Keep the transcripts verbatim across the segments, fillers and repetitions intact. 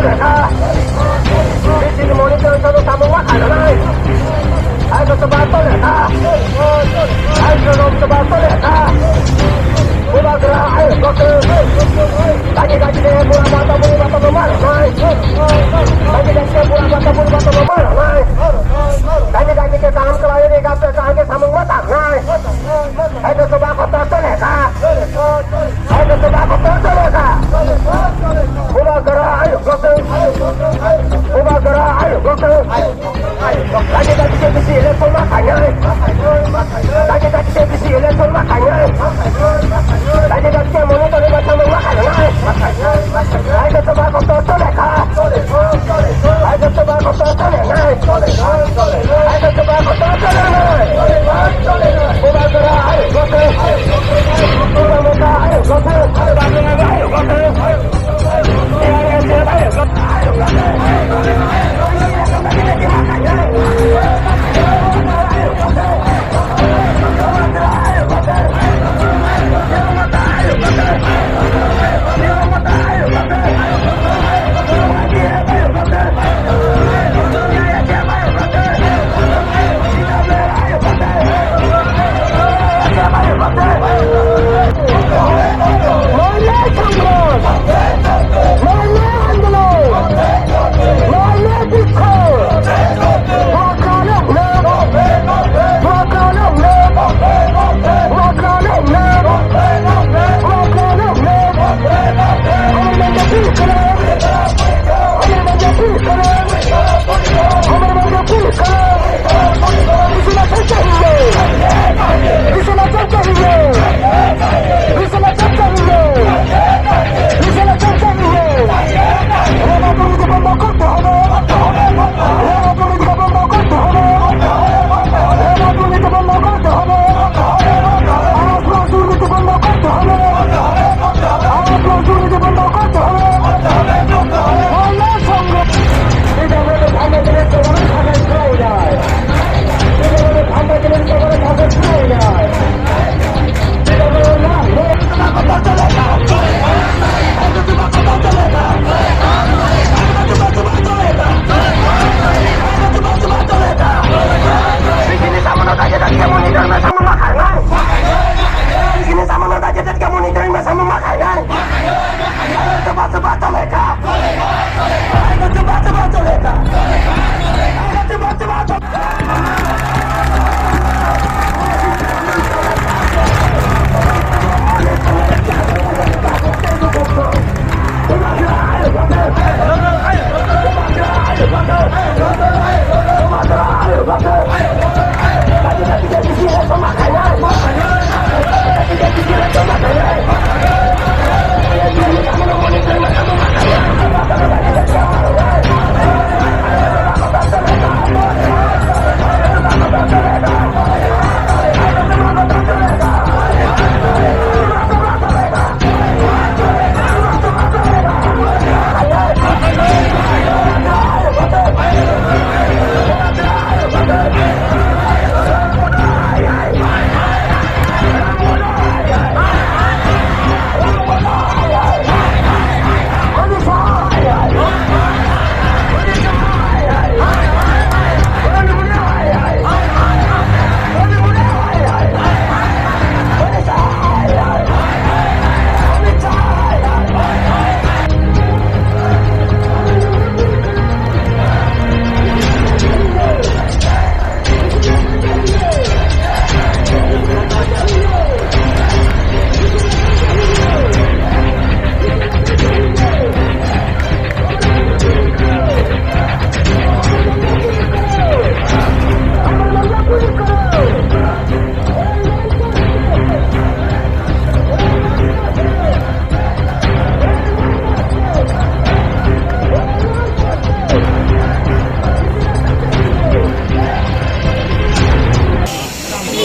Lekha. Bisi ni monitor sabo samung ma khainai. Ai ko soba to lekha. Ai ko soba to lekha. Bubagra ai ko. Dagi dagi de bura bata buri bata no mar nai. Dagi dagi de bura bata buri bata no mar nai. Dagi dagi ke kaham kelai ni gap kaham ke samung ma tak nai. Hai ko soba ko to lekha. Hai ko soba ko to lekha. Bubagra ai ko. Bubagra ai ko. Dagi dagi de bisi election ma khainai. Dagi dagi de bisi election ma khainai. Dagi dagi de monitor ma samung ma khainai. Hai ko soba ko to lekha. Hai ko soba ko to lekha. Hai ko soba ko to lekha. Bubagra ai ko. Bubagra ai ko.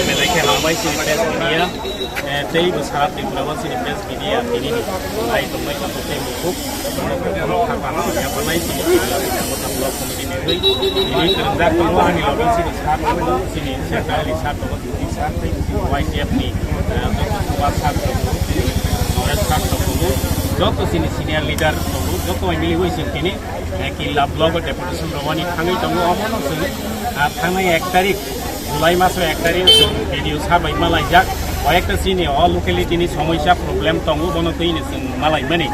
Belai khe hambai chini press media, eh, tei bo sara Tripura o chini press media tini ni nai tongnai tongo tei bukhuk. Borok rok bono kha pano ya bo nai chini Tripura Motha Block Committee ni wi. Tini kwrwngjak tongo ani logi chini sir tongo, chini secretary sir tongo, deputy sir tei chini Y T F ni, eh, joto super sir tongo, chini Norek sir tongo. Joto chini senior leader tongo, joto bai miliwi chwng tini, eh, Killa block o deputation rwani thangwi tongo. Omono chwng, ah, thangnai ek tarik, July maso ek tarik chwng B D O sir bai malaijak. O ekta chini o locality ni somosya problem tongo, bono twini chwng malaimani.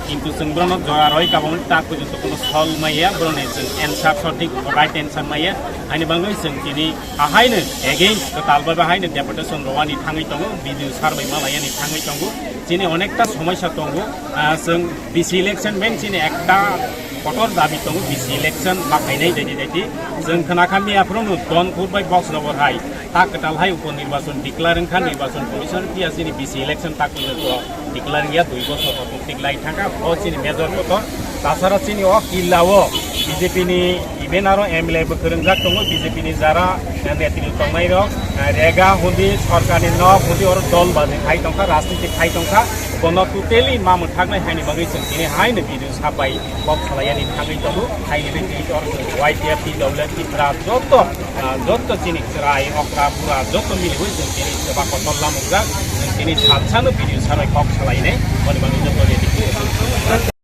Kintu chwng bono jora roi kabang tak pojong kono solve maya, boroni chwng answer sothik right answer maya. Ani bangwi chwng tini ahaino against kwtal bai haino deputation rwani thangwi tongo, B D O sir bai malaiyani thangwi tongo. Chini onekta somosya tongo. Ah, chwng B C election ben chini ekta kotor dabi tongo, B C election ma phainai daidi daidi. Chwng khna kha miya phuru no Donpur bai Boxnogor hai tak kwtal hai upo nirbachon declare wngkha, nirbachon commission phiya chini B C election tak pojong declare wngya, dui bosor kotor tiklai thangkha. O chini major kotor. Tasara chini o Killa o B J P ni even aro M L A bo kwrwngjak tongo, B J P ni jara, eh, netri tongnai rok, eh, rega hundi, sorkar ni nok hundi, oro dol bazi khai tongkha, rajniti khai tongkha, bono totally ma mwthaknai haini bagwi chwng tini haino video sapai kok salaiyani thangwi tongo. Haini bagwi oro chwng Y T F, T W F, Tipra joto, ah, joto chini chwrai, okra, bura joto miliwi chwng tini seba kotor lamukjak, chwng tini salsano video sabai kok salainai, boni bagwi joto ready khe.